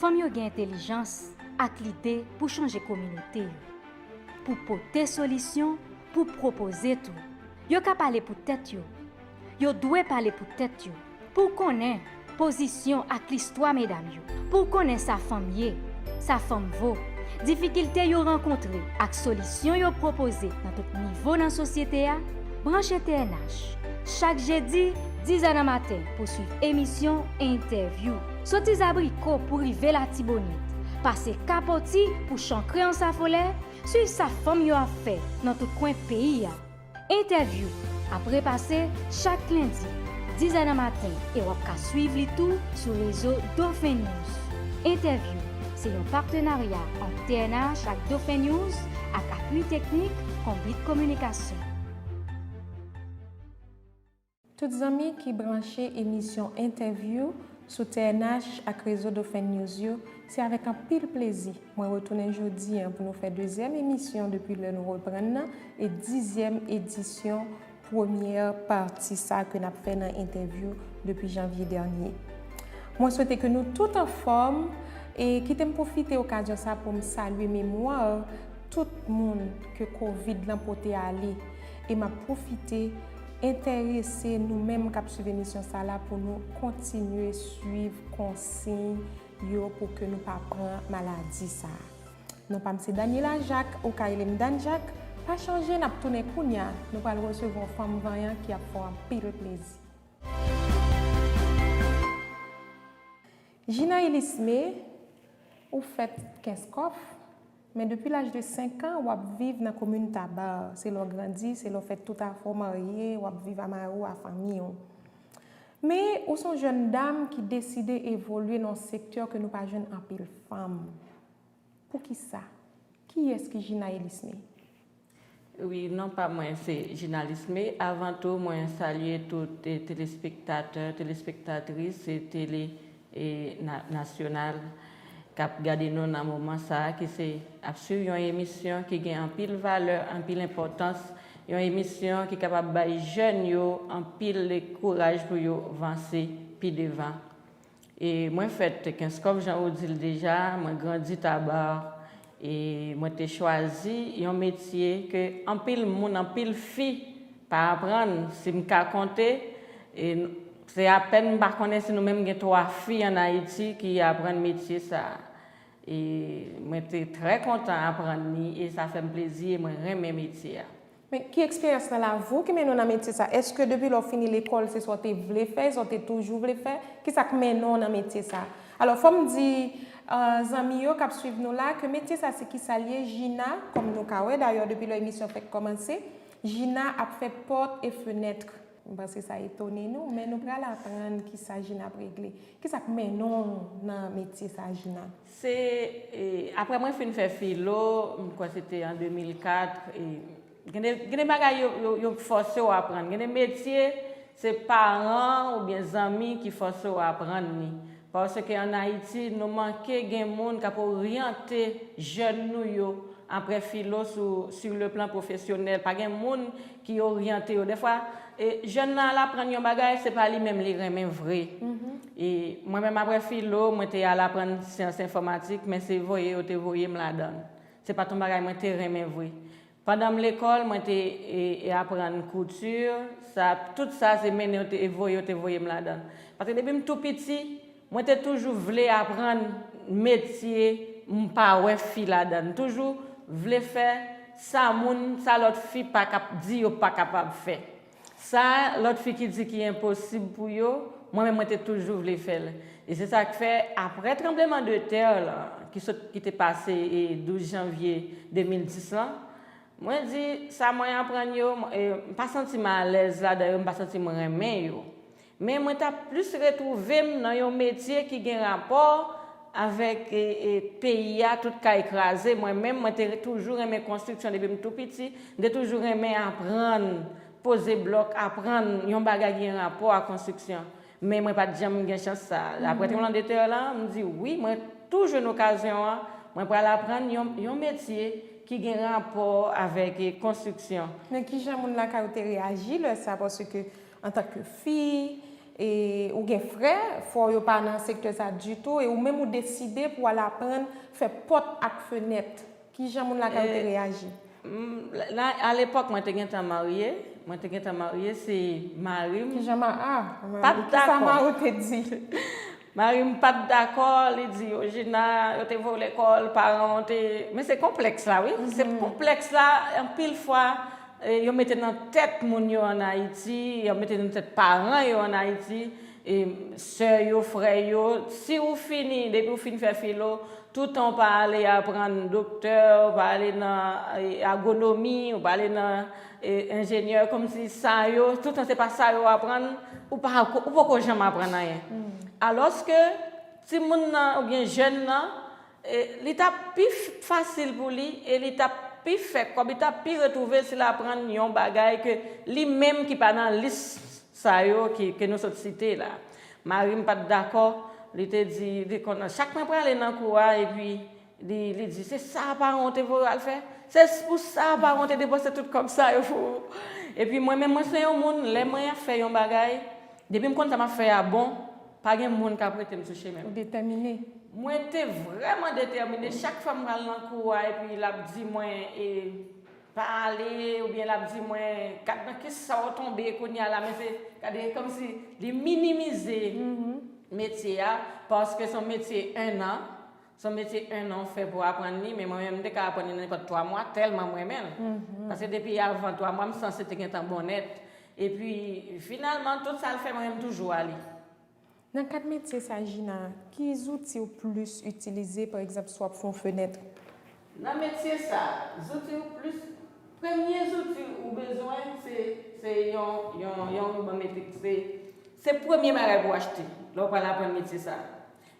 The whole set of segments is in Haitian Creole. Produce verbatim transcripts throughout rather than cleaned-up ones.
Fanm yo gen entèlijans ak lide pou chanje kominote yo, pou pote solisyon, pou pwopoze tou. Yo ka pale pou tèt yo. Yo dwe pale pou tèt yo. Pou w konnen pozisyon ak listwa medam yo. Pou w konnen sa fanm ye, sa fanm vo, difikilte yo rankontre ak solisyon yo pwopoze nan tout nivo nan sosyete a, branche T N H. Chak jedi, dizè nan maten pou swiv emisyon Entèvyou. Soti Zabriko pou rive Latibonit, pase Kapoti pou chankre Ansafolè, swiv sa fanm yo ap fè nan tout kwen peyi a. Entèvyou ap repase chak lendi, dizè nan maten, e w ap ka swiv li tou sou rezo Dauphin News. Entèvyou se yon patenarya ant T N H ak Dauphin News ak apui teknik Konbit Kominikasyon. Tout zanmi ki branche emisyon Entèvyou sou T N H ak rezo Dauphin News yo, se avèk anpil plezi mwen retounen jodi a pou nou fè dezyèm emisyon depi lè nou reprann nan e dizyèm edisyon premyè pati sa ke n ap fè nan Entèvyou depi janvye dènye. Mwen swete ke nou tout anfòm e kite m pwofite okazyon sa pou m salye memwa tout moun ke kovid lan pote ale e m ap pwofite enterese nou menm k ap swiv emisyon sa la pou nou kontinye swiv konsiy yo pou ke nou pa pran maladi sa a. Non pa m se Daniela Jacques, ou ka rele m Dan Jacques. Pa chanje, n ap tounen kounye a. Nou pral resevwa yon fanm vanyan ki ap fè w anpil plezi. Gina Elisme, ou fèt Kenskòf, men depi laj de senk an, w ap viv nan komin Taba. Se la w grandi, se la w fè tout afè w marye, w ap viv a mari w, a fanmi w. Men, ou se yon jèn dam ki deside evolye nan yon sektè ke nou pa jwenn anpil fanm. Poukisa? Kiyès ki Gina Elisme? Wi, non pa mwen se Gina Lisme. Avan tou, mwen salye tout eh, telespektatè, telespektatris eh, tele eh, na- nasyonal k ap gade nou nan moman sa a, ki se ap swiv yon emisyon ki gen anpil valè, anpil enpòtans, yon emisyon ki kapab bay jèn yo anpil kouraj pou yo vanse pi devan. E mwen fèt Kenskòf, jan ou di l deja, mwen grandi Taba. E mwen te chwazi yon metye ke anpil moun, anpil fi pa aprann. Si m ka konte, e se apèn, m pa konnen si nou menm gen twa fi ann Ayiti ki aprann metye sa a. E mwen te trè kontan aprann li e sa fè m plezi e mwen renmen metye a. Men ki eksperyans nan lavi w ki mennen w nan metye sa? Èske depi lè w fini lekòl se sa w te vle fè, e sa w te toujou vle fè? Kisa k mennen w nan metye sa? Alò, fò m di zanmi yo k ap swiv nou la ke metye sa se kisa l ye, Gina, kòm nou ka wè dayè depi lè emisyon fèk kòmanse, Gina ap fè pòt e fenèt. M panse sa etone nou, men nou pral aprann kisa Gina ap regle. Kisa k mennen w nan metye sa, Gina? Se e, apre mwen fin fè filo, m kwè se te an de mil kat, e, gen de, gen de bagay yo, yo, yo fòse w aprann. Gen de metye, se paran oubyen zanmi ki fòse w aprann li. Paske ann Ayiti, nou manke gen moun k ap oryante jèn nou yo apre filo sou, sur le plan pwofesyonèl. Pa gen moun ki oryante yo. Dèfwa, e, jèn nan al aprann yon bagay, se pa li menm li renmen vre. E mwen menm apre filo, mwen te al aprann syans enfòmatik, men se voye yo te voye m ladan l. Se pa t yon bagay mwen te renmen vre. Pandan m lekòl, mwen te e, e aprann kouti, sa, tout sa se mennen yo te e voye yo te voye m ladan l. Paske depi m tou piti, mwen te toujou vle aprann metye m pa wè fi ladan l. M toujou vle fè sa moun, sa lòt fi pa kap, di yo pa kapab fè. Sa lòt fi ki di ki enposib pou yo, mwen menm mwen te toujou vle fè l. E se sa k fè, apre tranbleman de tè lan, ki sot, ki te pase e douz janvye de mil dis lan, mwen di, sa mwen aprann yo, e, m pa santi m alèz ladan yo, m pa santi m renmen yo. Men mwen t ap plis retwouve m nan yon metye ki gen rapò avèk e, e, peyi a, tout kay kraze. Mwen menm, mwen te toujou renmen konstriksyon depi m tou piti. M te toujou renmen aprann, poze blòk, aprann yon bagay ki gen rapò a konstriksyon. Men mwen pa t janm gen chans sa. Apre tranbleman de tè lan, m di wi, mwen tou jwenn okazyon an, mwen pral aprann yon, yon metye ki gen rapò avèk e, konstriksyon. Men kijan moun lakay ou te reyaji lè sa? Paske antanke fi, E ou gen frè, frè w yo pa nan sektè sa ditou, e ou menm ou deside pou w al aprann fè pòt ak fenèt. Kijan moun lakay ou te reyaji? Alepòk, mwen te gentan marye. Mwen te gentan marye, se mari m. Kijan ma a? Pat dakò. Kisa mari w te di? Mari m pat dakò, li di, yo, Gina, yo te voye w lekòl, paran w te. Men se konplèks la, wi. Se konplèks la, anpil fwa, e, yo mete nan tèt moun yo ann Ayiti, yo mete nan tèt paran yo ann Ayiti, e, sè yo, frè yo. Si ou fini, depi ou fin fè filo, toutan ou pa ale aprann doktè, ou pa ale nan e, agwonomi, ou pa ale nan e, enjenyè, kòmsi sa yo, toutan se pa sa yo aprann, ou pa, ou poko janm aprann anyen. Alòske timoun nan oubyen jèn nan, e, li t ap pi fasil pou li e li t ap pi fè kòb, li t ap pi retwouve l si l aprann yon bagay ke li menm ki pa nan lis sa yo ki, ke nou sot site la. Mari m pa t dakò, li te di, li konn, chak mwen prale nan kou a, epi li, li di, se sa paran w te voye w al fè? Se pou sa paran w te depanse tout kòb sa yo pou ou? Epi mwen menm, mwen se yon moun, lè mwen ap fè yon bagay, depi m konn sa m ap fè a bon, pa gen moun k ap rete m sou chemen m. Ou detèmine. Mwen te vrèman detèmine. Chak fwa m pral nan kou a, epi l ap di mwen, e, pa ale, oubyen l ap di mwen, gad nan kisa w tonbe kounye a la, men se, gade, kòmsi li minimize metye a, paske se yon metye en an, se yon metye en an w fè pou w aprann li, men mwen menm, m te ka aprann li nan nenpòt twa mwa, tèlman m renmen l. Paske depi avan twa mwa, m sanse te gentan bon nèt. Epi, finalman, tout sa l fè, mwen menm, m toujou ale. Nan kad metye sa, Gina, ki zouti ou plis itilize, pa egzanp, si w ap fè yon fenèt? Nan metye sa, zouti ou plis, premye zouti ou bezwen, se, se yon, yon, yon riban metrik. Se, se premye bagay pou w achte lè w pral aprann metye sa.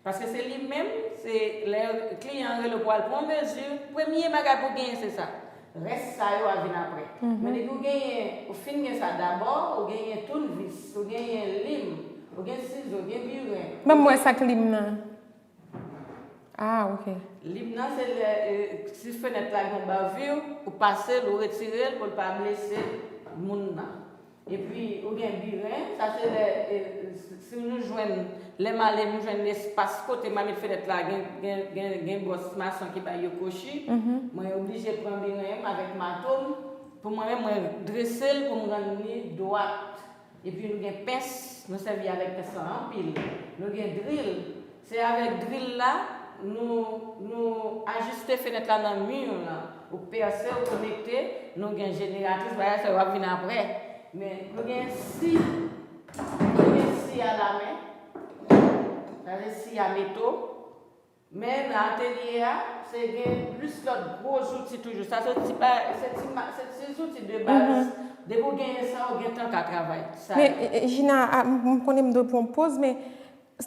Paske se li menm, se lè kliyan an rele w pou al pran yon mezi, premye bagay pou w genyen se sa. Rès sa yo a vin apre. Men depi w genyen, ou fin gen sa dabò, ou genyen tounvis, ou genyen lim, ou gen sizo, ou gen biren. Ban m wè sa k lim nan. Ah, ok. Lim nan se lè, e, si fenèt la gen yon bavi, ou pase l, ou retire l pou l pa blese moun nan. Epi, ou gen biren, sa se lè, e, si nou jwenn, lè m ale, m jwenn espas kote m a met fenèt la, gen, gen, gen, gen bòs mason ki bay yo kwochi. Mwen oblije pran biren m avèk mato m pou mwen menm, mwen drese l pou m rann li dwat. Epi nou gen pens, nou sèvi avèk pens lan anpil. Nou gen dril, se avèk dril la nou, nou ajiste fenèt la nan mi lan. Ou pèse, ou konekte, nou gen jeneratris, bagay sa yo ap vin apre. Men nou gen si, nou gen si alamen, sa se si a meto. Men nan atelye a, se gen plis lòt gwo zouti toujou. Sa se ti ba, se ti ma, se ti zouti de baz. Depi w genyen sa, ou gentan ka travay. Sa. Men, e, e, Gina, a, m, m konnen m dwe pran yon poz, men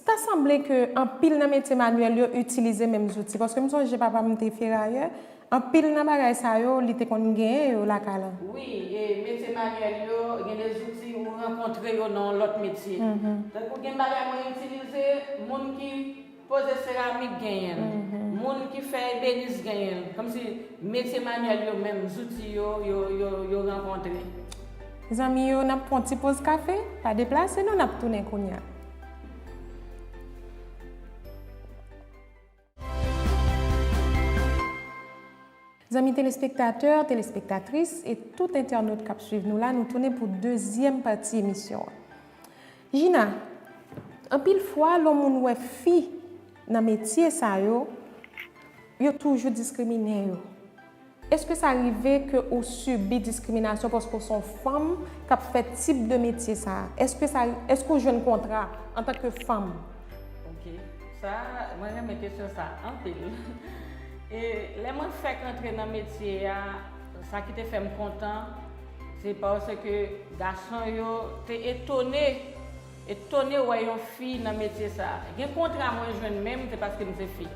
ta sanble ke anpil nan metye manyèl yo itilize menm zouti. Paske m sonje papa m te ferayè, anpil nan bagay sa yo, li te konn genyen yo lakay la. Wi, e, metye manyèl yo, gen de zouti ou rankontre yo nan yon lòt metye. Tankou gen bagay mwen itilize, moun ki poze seramik genyen l, moun ki fè ebenis genyen l. Kòmsi metye manyèl yo menm, zouti yo, yo, yo, yo rankontre. Zanmi yo, n ap pran ti poz kafe, pa deplase nou, n ap tounen kounye a. Zanmi telespektatè, telespektatris e tout entènot k ap swiv nou la, nou tounen pou dezyèm pati emisyon an. Gina, anpil fwa, lè yon moun wè fi nan metye sa yo, yo toujou diskrimine yo. Èske sa rive ke ou sibi diskriminasyon paske w se yon fanm k ap fè tip de metye sa a? Èske sa, èske w jwenn kontra antanke fanm? Ok. Sa, mwen renmen kesyon sa anpil. E lè mwen fèk antre nan metye a, sa ki te fè m kontan, se paske gason yo te etone, etone wè yon fi nan metye sa. Gen kontra mwen jwenn menm, se paske m se fi.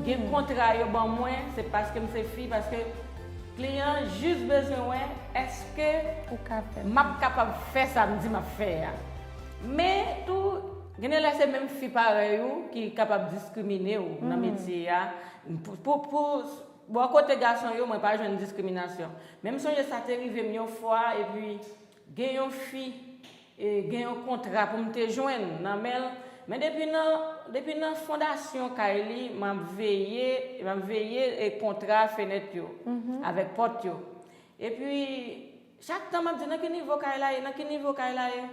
Gen kontra yo ban mwen, se paske m se fi, paske kliyan an jis bezwen wè èske m ap kapab fè sa m di m ap fè a. Men tou, gen de lè se menm fi parèy ou ki kapab diskrimine w nan metye a. Pou, pou, pou, bò kote gason yo, mwen pa jwenn diskriminasyon. Men m sonje sa te rive m yon fwa, epi gen yon fi E, gen yon kontra pou m te jwenn nan men l. Men depi nan, depi nan fondasyon kay li, m ap veye, m ap veye e kontra fenèt yo, avèk pòt yo. Epi, chak tan m ap di, "Nan ki nivo kay la ye? Nan ki nivo kay la ye?"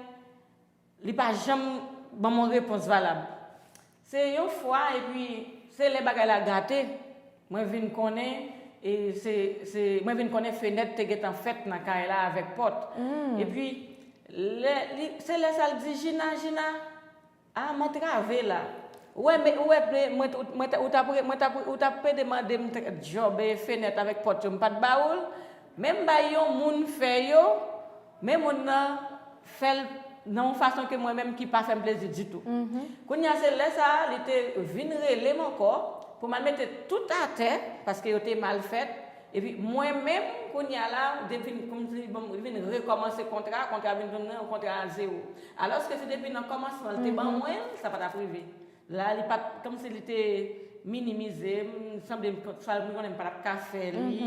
Li pa janm ban m yon repons valab. Se yon fwa, epi se lè bagay la gate, mwen vin konnen, e se, se, mwen vin konnen fenèt te gentan fèt nan kay la avèk pòt. Epi, lè, li, se lè sa l di, "Jina, Jina, a, m antrave la. Ou wè, me- ou wè, me- mwen, mwen, ou t ap re- mwen t ap, ou t ap pede mande m t- djòb e fenèt avèk pòt yo, m pa t ba ou l. Men m bay yon moun fè yo, men moun nan fè l nan yon fason ke mwen menm ki pa fè m plezi ditou." Kounye a, se lè sa a, li te vin rele m ankò pou m al mete tout atè, paske yo te mal fèt. Epi mwen menm, kounye a la, depi m vin, kòmsi, bon, vin rekòmanse kontra, kontra vin tounen yon kontra a zewo. Alòske si depi nan kòmansman li te ban mwen l, sa pa t ap rive. La, li pa t, kòmsi li te minimize m, sanble m, sa m konnen m pa t ap ka fè li.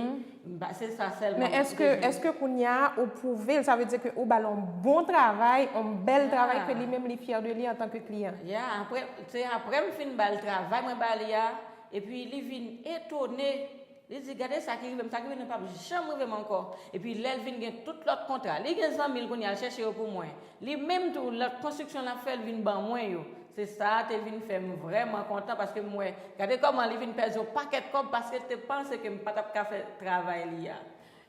M pa- Se sa sèlman. Men èske, èske kounye a ou pwouve l, sa vle di ke ou ba l yon bon travay, yon bèl travay ke li menm li fyè de li antanke kliyan? Ya, apre, se apre m fin ba l travay mwen ba li a, epi li vin etone. Li di, "Gade sa ki rive m, sa ki rive nou p ap janm rive m ankò." Epi lè l vin gen tout lòt kontra, li gen zanmi l kounye a, al chèche yo pou mwen. Li menm tou, lòt konstriksyon l ap fè, l vin ban mwen yo. Se sa a te vin fè m vrèman kontan, paske m wè, gade kòman li vin pèdi yon pakèt kòb paske l te panse ke m pa t ap ka fè travay li a.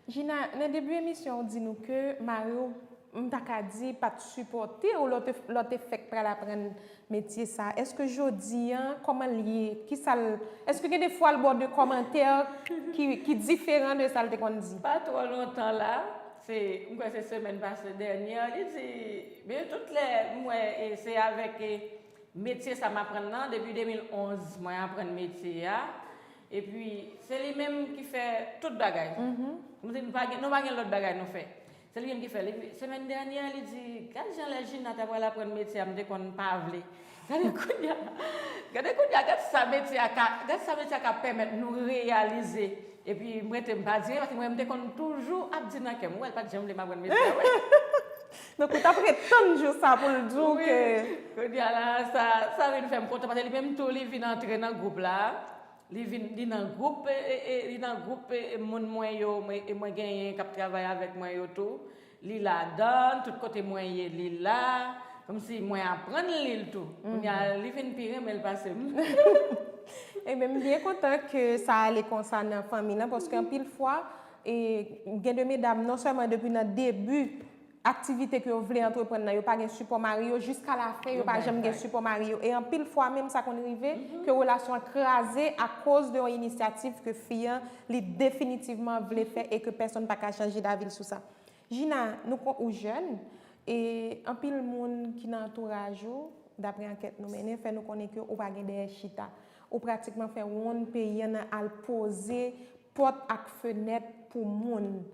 Jina, nan debi emisyon ou di nou ke mari w, m ta ka di, pa t sipòte w lè w te, lè w te fèk pral aprann metye sa. Èske jodi a, kòman l ye? Kisa l, èske gen de fwa l ba w de kòmantè ki, ki diferan de sa l te konn di? Pa twò lontan la, se, m kwè se semèn pase dènyè, li di, men tout lè m wè, e, se avèk, e, metye sa m aprann nan, depi de mil onz mwen aprann metye a. Epi se li menm ki fè tout bagay. Nou di nou pa gen, nou pa gen lòt bagay nou fè. Se li menm ki fè l. Epi semèn dènyè, li di, "Gad jan lè Jina ta pral aprann metye a, m te konn pa vle. Gade kounye a, gade kounye a, gad sa metye a ka, gad sa metye a ka pèmèt nou reyalize." Epi m rete m pa di anyen, paske mwen m te konn toujou ap di nan kè m, "Ou wè, l pa t janm vle m aprann metye a, wi." Donk, ou t ap ret tann jou sa pou l di w ke. Wi, kounye a la, sa, sa vin fè m kontan, paske li menm tou, li vin antre nan gwoup la. Li vin, li nan gwoup, e, e, e, li nan gwoup, e, e, moun mwen yo, mwen, e mwen genyen k ap travay avèk mwen yo tou. Li ladan, tout kote mwen ye, li la. Kòmsi mwen aprann li l tou. Kounye a, li vin pi renmen l pase m. Ebyen, m byen kontan ke sa ale konsa nan fanmi lan, paske anpil fwa, e, gen de medam, non sèlman depi nan debi aktivite ke yo vle antreprann nan, yo pa gen sipò mari yo, jiska lafen, yo pa janm gen sipò mari yo. E anpil fwa menm, sa konn rive ke relasyon an kraze akoz de yon inisyativ ke fi an, li definitivman vle fè e ke pèsonn pa ka chanje davi l sou sa. Jina, nou kon ou jèn, e anpil moun ki nan antouraj ou, dapre ankèt nou mennen, fè nou konnen ke ou pa gen dèyè chita. Ou pratikman fè wonn peyi an nan al poze pòt ak fenèt pou moun.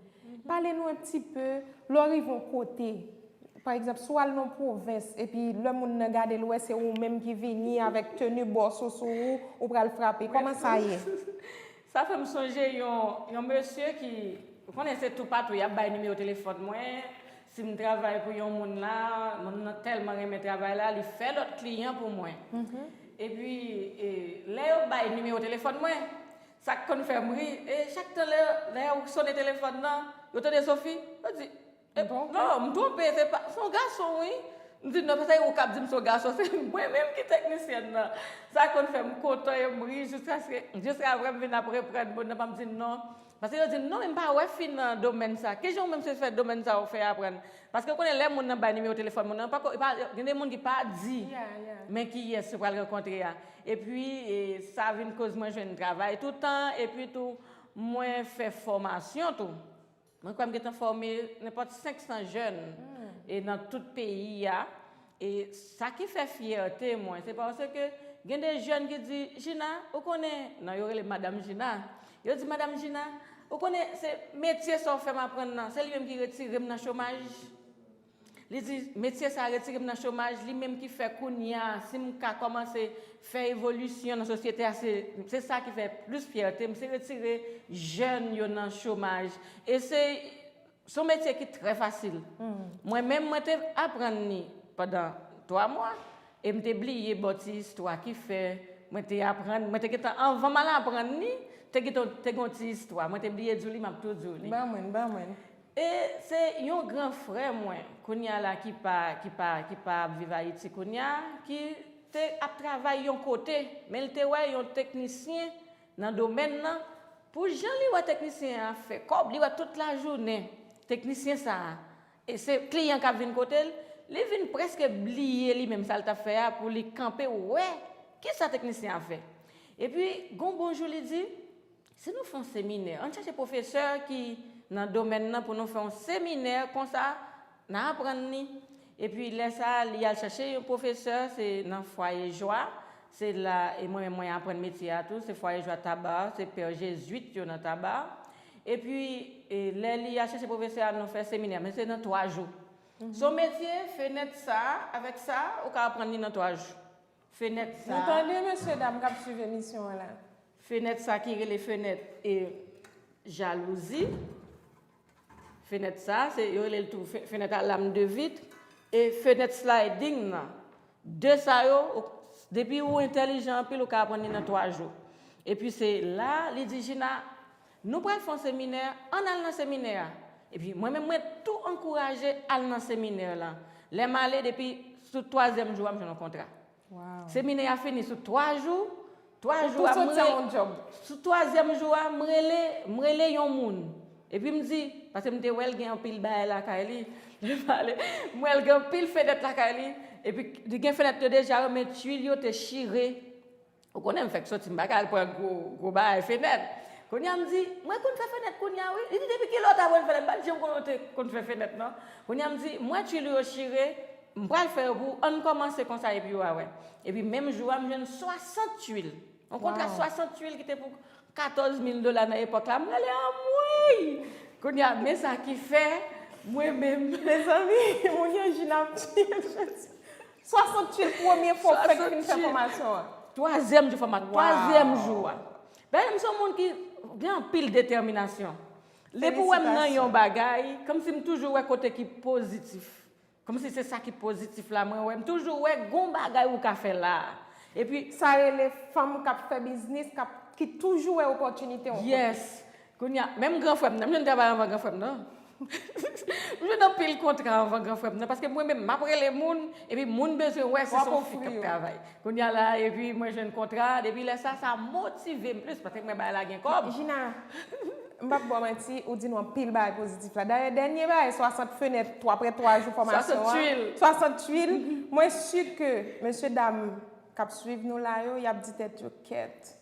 Pale nou yon ti pe, lè w rive yon kote, pa egzanp, si w al nan pwovens, epi lè moun nan gade l, wè se ou menm ki vini avèk teni bòs ou sou ou, ou pral frape. Kòman sa ye? Sa fè m sonje yon, yon mesye ki, ou konnen se toupatou, y ap bay nimewo telefòn mwen. Si m travay pou yon moun la, moun nan tèlman renmen travay la, li fè lòt kliyan pou mwen. Epi, e, lè yo bay nimewo telefòn mwen, sa k konn fè m ri, e chak tan lè, lè yo sone telefòn nan, yo tande Sophie, yo di, e, non, m twonpe, se pa, se yon gason, wi. M di, "Non, paske ou k ap di m se yon gason, se mwen menm ki teknisyèn nan." Sa konn fè m kontan e m ri jiskaske, jiskaprè m vin ap reprann moun nan, pa m di, "Non." Paske yo di, "Non, men m pa wè fi nan domèn sa." Kijan ou menm se fè domèn sa ou fè aprann? Paske ou konnen lè moun nan bay nimewo telefòn moun nan, pako, e pa, gen de moun ki pa di, men kiyès yo pral rankontre a. Epi, e, sa vin koz mwen jwenn travay toutan, epi tou, mwen fè fòmasyon tou. Mwen kwè m gentan fòme nenpòt senk san jèn, e nan tout peyi a. E sa ki fè fyète mwen, se paske gen de jèn ki di, "Jina, ou konnen," non, yo rele m Madanm Jina. Yo di, "Madanm Jina, ou konnen se metye sa w fè m aprann nan, se li menm ki retire m nan chomaj." Li di, "Metye sa retire m nan chomaj, li menm ki fè kounye a, si m ka kòmanse fè evolisyon nan sosyete a, se, se sa ki fè plis fyète m, se retire jèn yo nan chomaj." E se Se yon metye ki trè fasil. Mwen menm, mwen te aprann li pandan twa mwa, e m te bliye bò ti istwa ki fè mwen te aprann, mwen te gentan, anvan m al aprann li, te gentan, te gen yon ti istwa. Mwen te bliye di w li, m ap tou di w li. Ban mwen, ban mwen. E se yon gran frè mwen, kounye a la ki pa, ki pa, ki pa ap viv Ayiti kounye a, ki te ap travay yon kote, men l te wè yon teknisyen nan domèn nan, pou jan li wè teknisyen an ap fè kòb, li wè tout lajounen teknisyen sa a, e se kliyan k ap vin kote l, li vin prèske bliye li menm sa l t ap fè a pou li kanpe wè kisa teknisyen an ap fè. Epi, gon bon jou li di, si nou fè yon seminè, ann chache pwofesè ki nan domèn nan pou nou fè yon seminè konsa, n a aprann li. Epi lè sa a, li al chache yon pwofesè, se nan Fwaye Jwa. Se la, e mwen menm mwen aprann metye a tou, se Fwaye Jwa Taba, se pè jezwit yo nan Taba. Epi, e, lè li al chache pwofesè a, nou fè seminè, men se nan twa jou. Se yon metye, fenèt sa a, avèk sa a, ou ka aprann li nan twa jou. Fenèt sa a. Nou tande, mesye dam k ap swiv emisyon an la. Fenèt sa ki rele fenèt, e, jalouzi. Fenèt sa, se, yo rele l tou fe-, fenèt a lam de vit. E fenèt sliding nan. De sa yo, ou, depi ou entèlijan anpil, ou ka aprann li nan twa jou. Epi se la, li di, Gina, nou pral fè yon seminè, ann al nan seminè a. Epi mwen menm, mwen tou ankouraje al nan seminè lan. Lè m ale, depi sou twazyèm jou a, m jwenn yon kontra. Seminè a fini sou twa jou. Twa jou a, m rele, sou twazyèm jou a, m rele, m rele yon moun. Epi m di, paske m te wè l gen anpil bagay lakay li. Li pale, m wè l gen anpil fenèt lakay li. Epi li gen fenèt yo deja yo, men twil yo te chire. Ou konnen m fèk soti, m pa ka al pran gwo, gwo bagay fenèt. Kounye a m di, mwen konn fè fenèt kounye a wi. Li di, depi kilè w t aprann fenèt? M pa t janm konnen w te konn fè fenèt non. Kounye a m di, mwen twil yo chire, m pral fè yo pou ou, ann kòmanse konsa epi w a wè. Epi menm jou a, m jwenn swasant twil. Yon kontra swasant twil ki te pou katòz mil dola nan epòk la. M rele anmwey! Kounye a, men sa ki fè, mwen menm. Mezanmi, moun yo jina ap tiye. Swasant twil premye fwa w fèk fin fè fòmasyon an. Twazyèm jou fòma-, twazyèm jou a. Dayè, m se yon moun ki gen anpil detèminasyon. Depi w wè m nan yon bagay, kòmsi m toujou wè kote ki pozitif. Kòmsi se sa ki pozitif la, mwen wè. M toujou wè gon bagay ou ka fè la. Epi sa rele fanm k ap fè biznis, k ap, ki toujou wè opòtinite yon kote. Yes. Kounye a, menm gran frè m nan, m jwenn travay anvan gran frè m nan. M jwenn anpil kontra anvan gran frè m nan, paske mwen menm, m ap rele moun, epi moun bezwen wè si se yon fi k ap travay. Kounye a la, epi mwen jwenn kontra, depi lè sa, sa motive m plis, paske mwen bay la gen kòb. Gina, m p ap ba w manti, ou di nou anpil bagay pozitif la. Dayè, dènye bagay, swasant fenèt, twa, apre twa jou fòmasyon an, swasant twil. Swasant twil. Mwen si ke mesye dam k ap swiv nou la yo, y ap di tèt yo, kèt.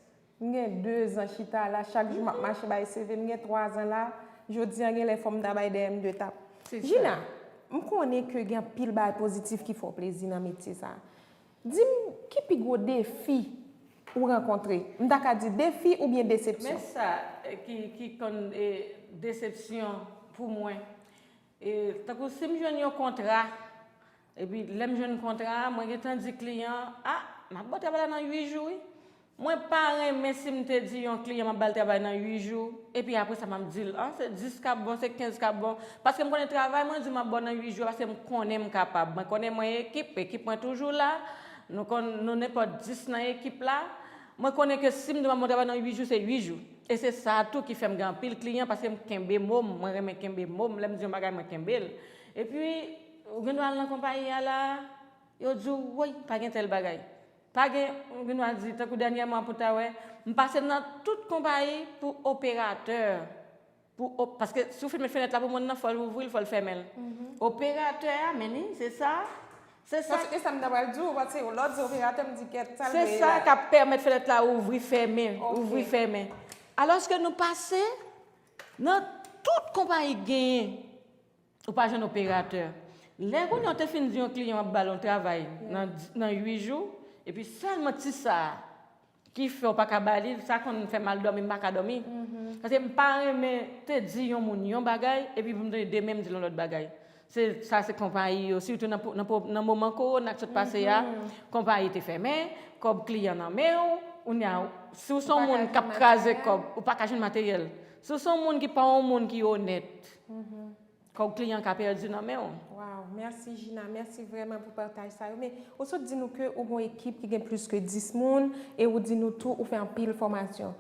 M gen dezan chita la, chak jou m ap mache bay C V, m gen twazan la, jodi a genlè fò m ta bay dèyè m de tap. Gina, m konnen ke gen anpil bagay pozitif ki fè w plezi nan metye sa a. Di m, ki pi gwo defi ou rankontre? M ta ka di defi oubyen desepsyon? Men sa, eh, ki, ki konn, eh, desepsyon pou mwen. E, tankou si m jwenn yon kontra, epi lè m jwenn kontra a, mwen gentan di kliyan an, a, m ap ba w travay la nan uit jou, wi. Mwen pa renmen si m te di yon kliyan m ap ba l travay nan uit jou, epi apre sa m ap di l, a, se dis k ap bon, se kenz k ap bon. Paske m konnen travay mwen di m ap ba w nan uit jou a, paske m konnen m kapab. Mwen konnen mwen ekip, ekip mwen toujou la. Nou konn, nou nenpòt dis nan ekip la. Mwen konnen ke si m di w m ap ba w travay nan uit jou, se uit jou. E se sa tou ki fè m gen anpil kliyan, paske m kenbe mo m, mwen renmen kenbe mo m. Lè m di yon bagay, mwen kenbe l. Epi, ou gen dwa al nan konpayi a la, yo di w, woy, pa gen tèl bagay. Pa gen, ou gen dwa di, tankou dènyèman pou ta wè, m pase nan tout konpayi pou operatè. Pou op-, paske si w fin met fenèt la pou moun nan, fò l ouvri l, fò l fèmen l. Operatè a, men li, se sa. Se sa. Paske sa m ta pral di w, paske lè w di operatè, m di kèt, sa l vle la. Se sa k ap pèmèt fenèt la ouvri, fèmen, ouvri, fèmen. Alòske nou pase nan tout konpayi k genyen, ou pa jwenn operatè. Lè kounye a w te fin di yon kliyan w ap ba l yon travay nan, nan uit jou, epi sèlman ti sa a, ki fè w pa ka ba li, sa konn fè m al dòmi, m pa ka dòmi. Paske m pa renmen te di yon moun yon bagay, epi pou m tande demen m di l yon lòt bagay. Se, sa se konpayi yo, sitou nan, nan, nan moman kowona k sot pase a, konpayi te fèmen, kòb kliyan nan men w, kounye a, si w se yon moun k ap kraze kòb, ou pa ka jwenn materyèl. Si w se yon moun ki pa yon moun ki onèt, Kòb kliyan ka pèdi nan men w. Waw, mèsi Gina, mèsi vrèman pou pataj sa yo. Men ou sot di nou ke ou gon ekip ki gen plis ke dis moun e ou di nou tou ou fè anpil fòmasyon.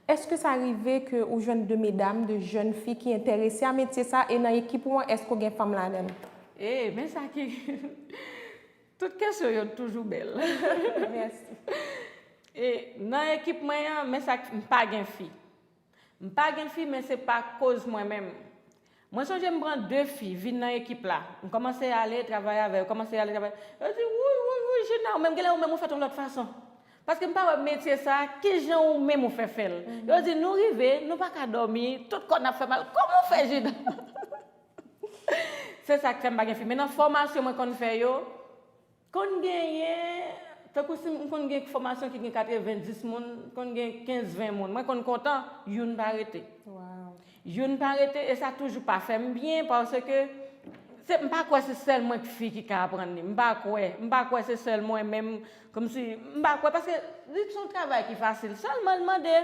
Èske sa rive ke ou jwenn de medam, de jèn fi ki enterese a metye sa e nan ekip ou an, èske ou gen fanm ladan l? E men sa ki Tout kesyon yo toujou bèl. Mèsi. E nan ekip mwen an, men sa k- m pa gen fi. M pa gen fi, men se pa koz mwen menm. Mwen sonje m pran de fi vin nan ekip la. M kòmanse ale travay avè yo, kòmanse ale travay. Yo di, wouy, wouy, wouy, Gina, ou menm, genlè ou menm ou fèt yon lòt fason. Paske m pa wè metye sa, kijan ou menm ou fè fè l. Yo di, nou rive, nou pa ka dòmi, tout kò n ap fè mal. Kòman w fè, Gina? Se sa k fè m pa gen fi. Men nan fòmasyon mwen konn fè yo, konn genyen, tankou si m konn gen fòmasyon ki gen katreven dis moun, konn gen kenz ven moun. Mwen konn kontan, youn pa rete. Youn pa rete e sa toujou pa fè m byen paske se, m pa kwè se sèl mwen k fi ki ka aprann li. M pa kwè. M pa kwè se sèl mwen menm, kòmsi, m pa kwè paske li se yon travay ki fasil. Sèlman l mande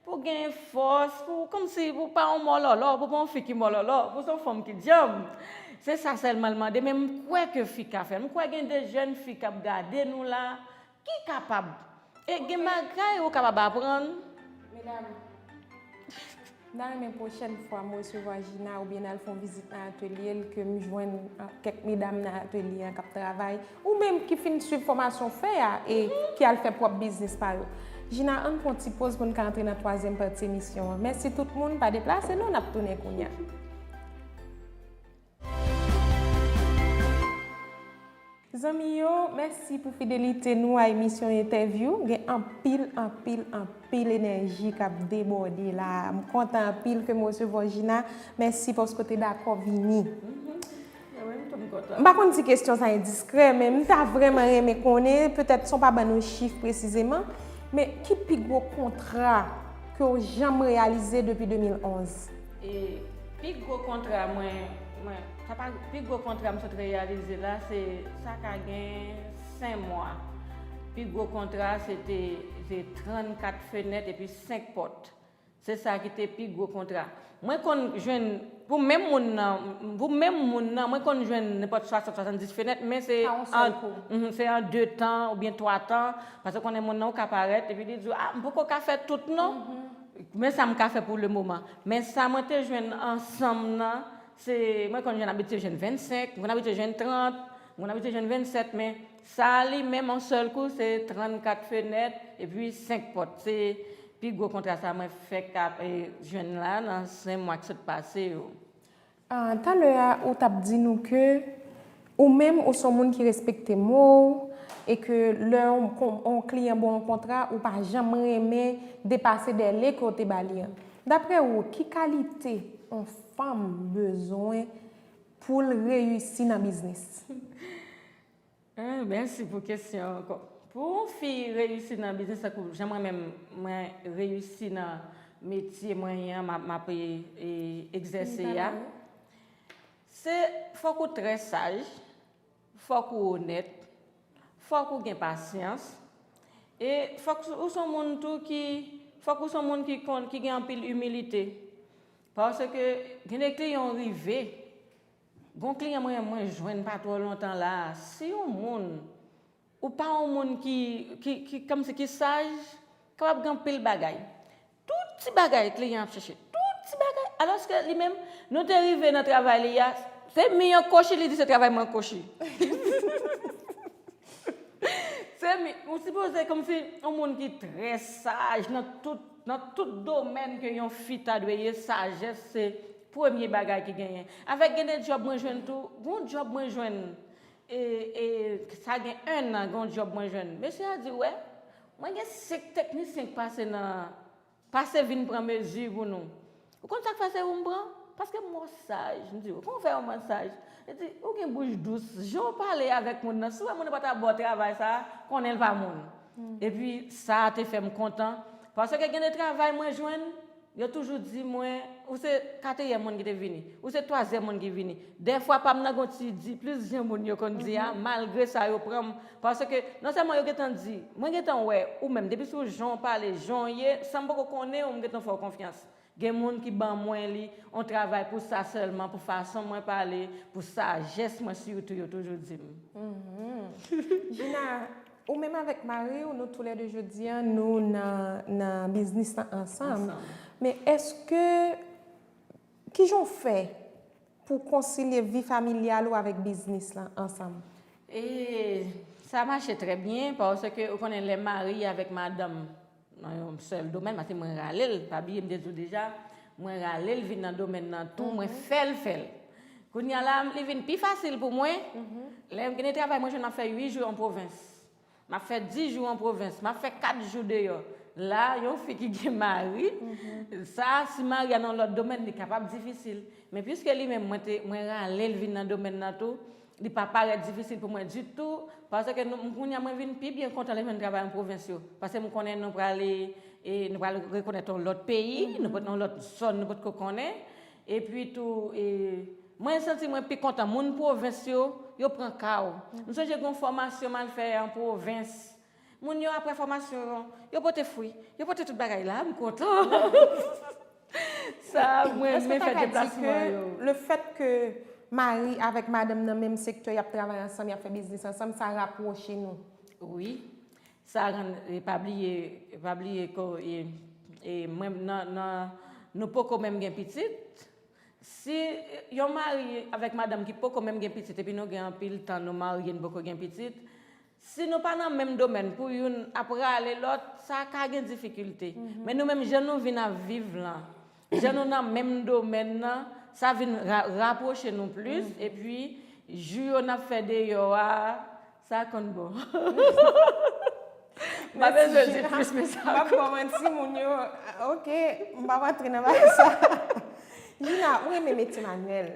pou gen fòs, pou, kòmsi, pou pa yon mòlòlò, pou pa yon fi ki mòlòlò, pou se yon fanm ki djanm. Se sa sèlman l mande, men m kwè ke fi ka fè l. M kwè gen de jèn fi k ap gade nou la, ki kapab. E gen bagay ou kapab aprann. Medam, m ta renmen pwochèn fwa m resevwa Gina oubyen n al fè yon vizit nan atelye l, ke m jwenn kèk medam nan atelye an k ap travay, ou menm ki fin swiv fòmasyon w fè a e ki al fè pwòp biznis pa yo. Gina, ann pran yon ti poz pou n ka antre nan twazyèm pati emisyon an. Mèsi tout moun, pa deplase non, n ap tounen kounye a. Zanmi yo, mèsi pou fidelite nou a emisyon entèvyou. Gen anpil, anpil, anpil enèji k ap debòde la. M kontan anpil ke m resevwa w, Gina. Mèsi paske w te dakò vini. M pa konn si kesyon sa endiskrè, men m ta vrèman renmen konnen, petèt san w pa ban nou chif presizeman, men ki pi gwo kontra ke w janm reyalize depi de mil onz? E pi gwo kontra mwen, mwen, sa pa, pi gwo kontra m sot reyalize la, se, sa ka gen senk mwa. Pi gwo kontra, se te, se trannkat fenèt epi senk pòt. Se sa ki te pi gwo kontra. Mwen konn jwenn, pou menm moun nan, pou menm moun nan, mwen konn jwenn nenpòt swasant, swasanndis fenèt, men se an, se an de tan oubyen twa tan, paske konnen moun nan ou ka parèt, epi li di w, a, m poko ka fè tout non. Men sa m ka fè pou le moman. Men sa mwen te jwenn ansanm nan, se, mwen konn jwenn, abitye jwenn vennsenk, mwen konn abitye jwenn trant, mwen konn abitye jwenn vennsèt, men sa li menm yon sèl kou, se trannkat fenèt, epi senk pòt. Se pi gwo kontra sa mwen fèk ap, e, jwenn la nan senk mwa ki sot pase yo. Ah, talè a, ou t ap di nou ke ou menm, ou se yon moun ki respekte mo w, e ke lè yon, yon kliyan ba w yon kontra, ou pa janm renmen depase dèle ke w te ba li an. Daprè ou, ki kalite yon fanm bezwen pou l reyisi nan biznis? Eh, mèsi pou kesyon an ankò. Pou yon fi reyisi nan biznis, tankou jan mwen menm, mwen reyisi nan metye mwen an, m ap, m ap, e, e, egzèse a, se fòk ou trè saj, fòk ou onèt, fòk ou gen pasyans, e fòk ou se yon moun tou ki, fòk ou se yon moun ki konn, ki gen anpil imilite. Paske gen de kliyan w rive, Gon kliyan mwen, mwen jwenn pa twò lontan la a, si yon moun, ou pa yon moun ki, ki, ki, kòmsi ki saj, kapab gen anpil bagay. Tout ti bagay kliyan ap chèche, tout ti bagay. Alòske li menm, nou te rive nan travay li a, se mi an kochi, li di se travay mwen kochi. Se mi, ou sipoze kòmsi yon moun ki trè saj nan tout, nan tout domèn ke yon fi ta dwe ye, sajès se premye bagay ki genyen. Avèk gen de djòb mwen jwenn tou, gon djòb mwen jwenn, e, e, sa gen ennan, gon djòb mwen jwenn. Mesye a di, wè, mwen gen senk teknisyen k pase nan, pase vin pran mezi pou nou. Ou konn sa k fè se ou m pran? Paske m wè w saj. M di, kòman w fè w mwen saj? Li di, ou gen bouch dous. Jan w pale avèk moun nan, si w wè moun nan pa ta ba w travay sa a, konnen l pa moun. Epi sa a te fè m kontan. Paske gen de travay mwen jwenn, yo toujou di mwen, ou se katriyèm moun ki te vini, ou se twazyèm moun ki vini. Dèfwa pa m nan gon ti di plis jan moun yo konn di a, malgre sa yo pran m. Paske non sèlman yo gentan di, mwen gentan wè ou menm, depi sou jan w pale, jan w ye, san m poko konnen w, m gentan fè w konfyans. Gen moun ki ban mwen li, on travay pou sa sèlman, pou fason mwen pale, pou sajès mwen sitou, yo toujou di m. Gina, ou menm avèk mari w, nou toulède jodi a, nou nan, nan biznis lan ansanm. Men èske, kijan w fè pou w konsilye vi familyal ou avèk biznis lan ansanm? E sa mache trè byen, paske ou konnen lè mari avèk madanm nan yon sèl domèn, paske mwen rale l, pa bliye m te di w deja, mwen rale l vin nan domèn nan tou, mwen fè l fè l. Kounye a la, li vin pi fasil pou mwen. Lè m gen de travay mwen jwenn m ap fè uit jou an pwovens. M ap fè dis jou an pwovens, m ap fè kat jou deyò. La, yon fi ki gen mari, sa, si mari a nan lòt domèn, li kapab difisil. Men piske li menm, mwen te, mwen rale l vin nan domèn nan tou, li pa parèt difisil pou mwen ditou, paske nou, m, kounye a mwen vin pi byen kontan lè m jwenn travay an pwovens yo. Paske m konnen nou prale, e, nou pral rekonèt yon lòt peyi, nou pot, yon lòt zòn nou potko konnen. Epi tou, e, mwen santi mwen pi kontan. Moun pwovens yo, yo pran ka w. M sonje gen yon fòmasyon m al fè an pwovens. Moun yo, apre fòmasyon an, yo pote fwi, yo pote tout bagay la, m kontan. Sa, mwen renmen fè deplasman yo. Lefètke mari avèk madanm nan menm sektè, y ap travay ansanm, y ap fè biznis ansanm, sa rapwoche nou? Wi. Sa rann, e, pa bliye, pa bliye ko, e, e, mwen, nan, nan, nou poko menm gen pitit. Si yon mari avèk madanm ki poko menm gen pitit, epi nou gen anpil tan nou marye, nou poko gen pitit, si nou pa nan menm domèn, pou youn ap rale lòt, sa ka gen difikilte. Men nou menm, jan nou vin ap viv lan, jan nou nan menm domèn nan, sa vin ra, rapwoche nou plis, epi jou yo n ap fè deyò a, sa konn bon. M pa bezwen di plis, men sa konn bon. M ap ba w manti, moun yo, oke, m p ap antre nan bagay sa. Gina, ou renmen metye manyèl.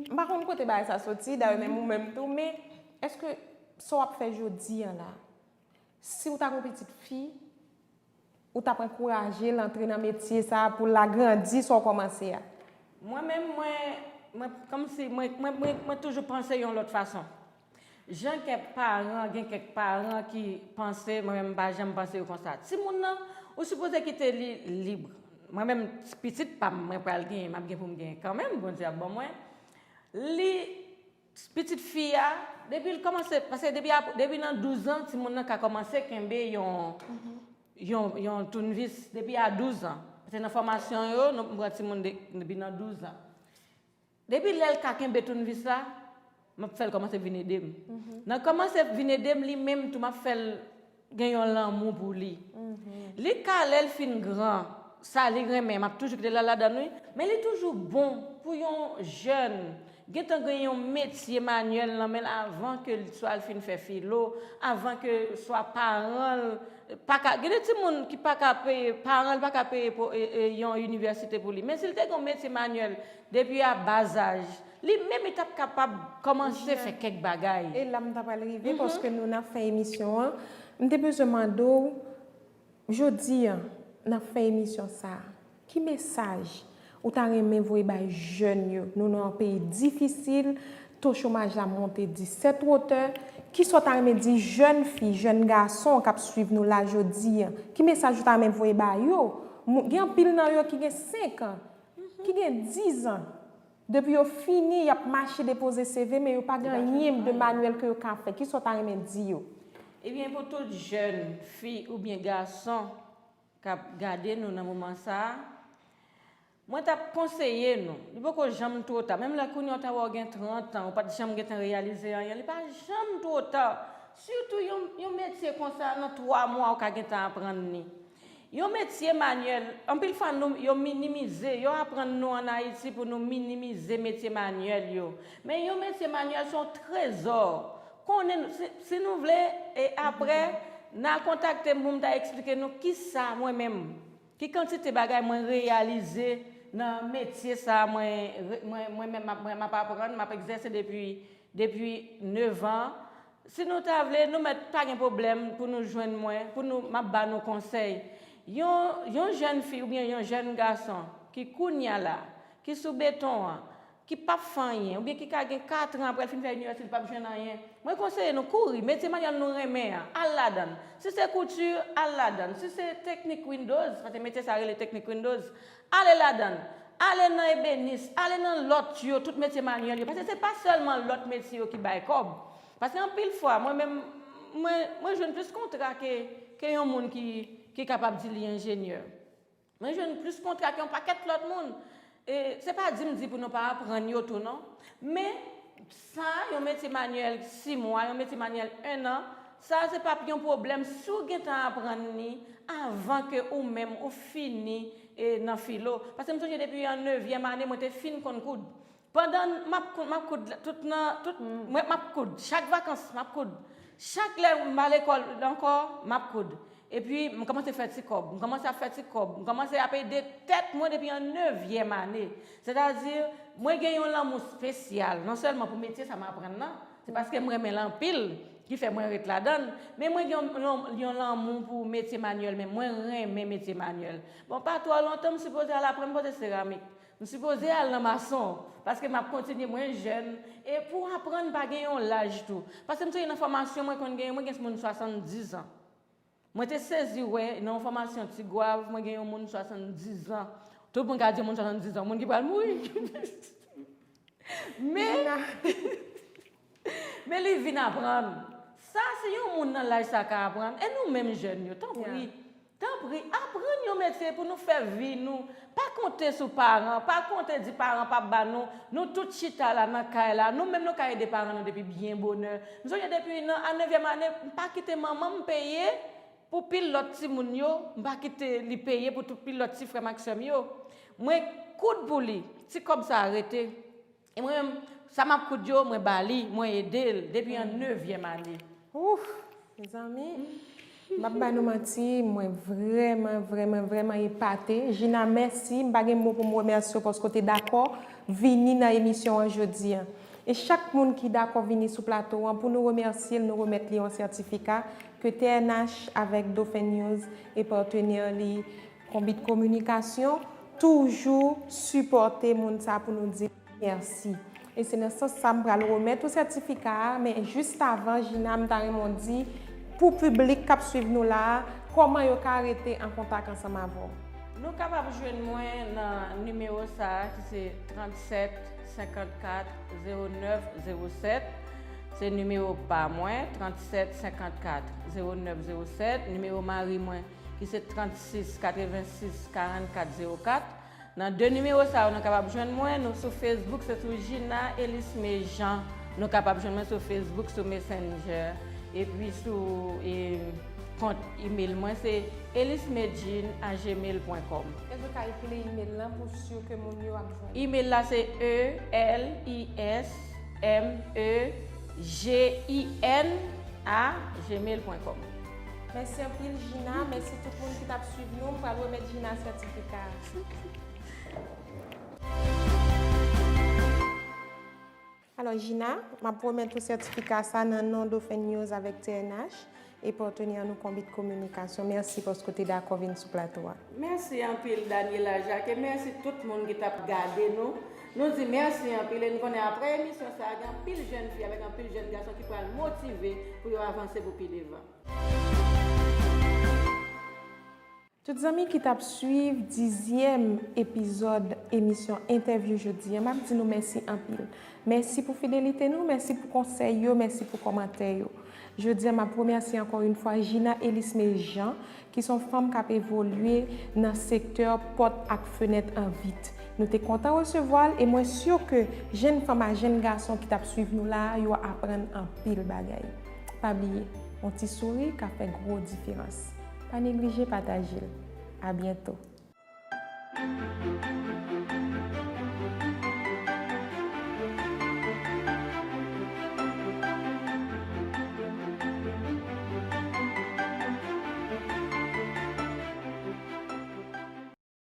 M pa konn kote bagay sa soti, dayè menm ou menm tou, men èske sa w ap fè jodi a la, si w ta gen yon pitit fi, ou t ap ankouraje l antre nan metye sa a pou l agrandi sa w kòmanse a? Mwen menm, mwen, mwen, kòmsi, mwen, mwen, mwen, mwen toujou panse yon lòt fason. Jan kèk paran, gen kèk paran ki panse, mwen menm m pa janm panse yo konsa. Timoun nan, ou sipoze kite li lib. Mwen menm, pitit pa m, mwen pral genyen, m ap gen pou m genyen kanmenm, Bondye ap ban mwen. Li, pitit fi a, depi l kòmanse, paske depi a, depi nan douz an, timoun nan ka kòmanse kenbe yon, yon, yon tounvis depi a douz an. Paske nan fòmasyon yo, nou pran timoun de, depi nan douz an. Depi lè l ka kenbe tounvis la, m ap fè l kòmanse vin ede m. Nan kòmanse vin ede m, li menm tou, m ap fè l gen yon lanmou pou li. Li ka, lè l fin gran, sa li renmen, m ap toujou kite l al ladan l, wi. Men li toujou bon pou yon jèn gentan gen yon metye manyèl nan men l avan ke l swa l fin fè filo, avan ke swa paran l pa ka, gen de timoun ki pa ka peye, paran l pa ka peye pou, e, e, yon inivèsite pou li. Men si l te gen yon metye manyèl depi a bazaj, li menm li t ap kapab kòmanse fè kèk bagay. E la m ta pral rive, paske nou nan fen emisyon an. M te bezwen mande w, jodi a, nan fen emisyon sa a, ki mesaj ou ta renmen voye bay jèn yo? Nou nan yon peyi difisil, to chomaj la monte disèt wotè. Kisa w ta renmen di jèn fi, jèn gason k ap swiv nou la jodi a? Ki mesaj ou ta renmen voye ba yo? Gen anpil nan yo ki gen senk an, ki gen diz an. Depi yo fini, y ap mache depoze seve, men yo pa gen anyen de manyèl ke yo ka fè. Kisa w ta renmen di yo? Ebyen, pou tout jèn fi oubyen gason k ap gade nou nan moman sa a, mwen t ap konseye nou, li poko janm twò ta. Menm lè kounye a w ta wè w gen trant an, ou pa t janm gentan reyalize anyen, li pa janm twò ta. Sitou yon, yon metye konsa, nan twa mwa, ou ka gentan aprann li. Yon metye manyèl, anpil fwa nou, yo minimize, yo aprann nou ann Ayiti pou nou minimize metye manyèl yo. Men yon metye manyèl se yon trezò. Konnen, si, si nou vle, e apre, n a kontakte m pou m ta eksplike nou kisa mwen menm, ki kantite bagay mwen reyalize nan metye sa a mwen, mwen, mwen menm m ap, mwen, m ap aprann, m ap egzèse depi, depi nèf an. Si nou ta vle, nou mèt pa gen pwoblèm pou nou jwenn mwen, pou nou, m ap ba nou konsèy. Yon, yon jèn fi oubyen yon jèn gason ki kounye a la, ki sou beton an, ki p ap fè anyen, oubyen ki ka gen kat an apre l fin fè inivèsite, li p ap jwenn anyen, mwen konseye nou kouri, metye manyèl nou renmen an, al ladan l. Si se kouti, al ladan l. Si se teknik Windows, paske metye sa rele teknik Windows, ale ladan l. Ale nan ebenis, ale nan lòt yo, tout metye manyèl yo. Paske se pa sèlman lòt metye yo ki bay kòb. Paske anpil fwa, mwen menm, mwen, mwen jwenn plis kontra ke, ke yon moun ki, ki kapab di li enjenyè. Mwen jwenn plis kontra ke yon pakèt lòt moun. E se pa di m di pou nou pa aprann yo tou non. Men sa, yon metye manyèl sis mwa, yon metye manyèl en an, sa se p ap yon pwoblèm si w gentan aprann li avan ke ou menm ou fini, e, nan filo. Paske m sonje depi an nevyèm ane, mwen te fin konn koud. Pandan m ap koud, m ap koud tout nan, tout, mwen, m ap koud. Chak vakans, m ap koud. Chak lè m pa lekòl ankò, m ap koud. Epi, m kòmanse fè ti kòb. M kòmanse ap fè ti kòb. M kòmanse ap ede tèt mwen depi an nevyèm ane. Sètadi, mwen gen yon lanmou espesyal, non sèlman pou metye sa m aprann nan, se paske m renmen l anpil ki fè mwen ret ladan l, men mwen gen yon, yon, yon lanmou pou metye manyèl, men mwen renmen metye manyèl. Bon, pa twò lontan, m sipoze al aprann poze seramik. M sipoze al nan mason, paske m ap kontinye, mwen jèn, e pou aprann pa gen yon laj tou. Paske m sonje nan fòmasyon mwen konn genyen, mwen gen moun swasanndiz an. Mwen te sezi wè nan yon fòmasyon Tigwav, mwen gen yon moun swasanndiz an. Tout moun ka di yon moun swasanndiz an, moun ki pral mouri. Men, men li vin aprann. Sa, si yon moun nan laj sa ka aprann, e nou menm jèn yo, tanpri, tanpri, aprann yon metye pou nou fè vi nou. Pa konte sou paran, pa konte di paran p ap ba nou. Nou tout chita la nan kay la, nou menm nou ka ede paran nou depi byen bonè. M sonje depi nan, an nevyèm ane, m pa kite manman m peye pou pil lòt timoun yo, m pa kite li peye pou tout pil lòt ti frè m ak sè m yo. Mwen koud pou li, ti kòb sa a rete. E mwen menm, sa m ap koud yo, mwen ba li, mwen ede l depi an nevyèm ane. Ouf, mezanmi, m p ap ba nou manti, mwen vrèman, vrèman, vrèman epate. Gina, mèsi, m pa gen mo pou m remèsye w paske w te dakò vini nan emisyon an jodi a. E chak moun ki dakò vini sou plato an, pou nou remèsye l, nou remèt li yon sètifika ke T N H avèk Dauphin News e patnè li Konbit Kominikasyon toujou sipòte moun sa pou nou di mèsi. E se nan sans sa m pral remèt ou sètifika a, men jis avan, Gina, m ta renmen w di pou piblik k ap swiv nou la a, kòman yo ka rete an kontak ansanm avè w. Nou kapab jwenn mwen nan nimewo sa a ki se trannsèt senkannkat zewo nèf zewo sèt. Se nimewo pa mwen, trannsèt senkannkat zewo nèf zewo sèt. Nimewo mari mwen ki se trannsis katrevensis karannkat zewo kat. Nan de nimewo sa yo, nou kapab jwenn mwen. Nou sou Facebook, se sou Gina Elisme Jean. Nou kapab jwenn mwen sou Facebook, sou Messenger. Epi sou, e, kont email mwen, se elismejean a gmail pwen kòm. Èske w ka repile email lan pou si ke moun yo ap jwenn? Email la se E L I S M E J I N a gmail pwen kòm. Mèsi anpil, Gina. Mèsi tout moun ki t ap swiv nou. M pral remèt Gina sètifika a. Alò, Gina, m ap remèt ou sètifika sa nan non Dauphin News avèk T N H e patnè nou Konbit Kominikasyon. Mèsi paske w te dakò vin sou plato a. Mèsi anpil, Daniela Jacques, e mèsi tout moun ki t ap gade nou. Nou di mèsi anpil e n konnen apre emisyon sa a, gen anpil jèn fi avèk anpil jèn gason ki pral motive pou yo avanse pou pi devan. Tout zanmi ki t ap swiv dizyèm epizòd emisyon Entèvyou jodi a, m ap di nou mèsi anpil. Mèsi pou fidelite nou, mèsi pou konsèy yo, mèsi pou kòmantè yo. Jodi a, m ap remèsye ankò yon fwa Gina Elisme Jean, ki se yon fanm k ap evolye nan sektè pòt ak fenèt an vit. Nou te kontan resevwa l e mwen si ke jèn fanm ak jèn gason ki t ap swiv nou la a, yo aprann anpil bagay. Pa bliye, yon ti souri ka fè gwo diferans. Pa neglije pataje l. A byento.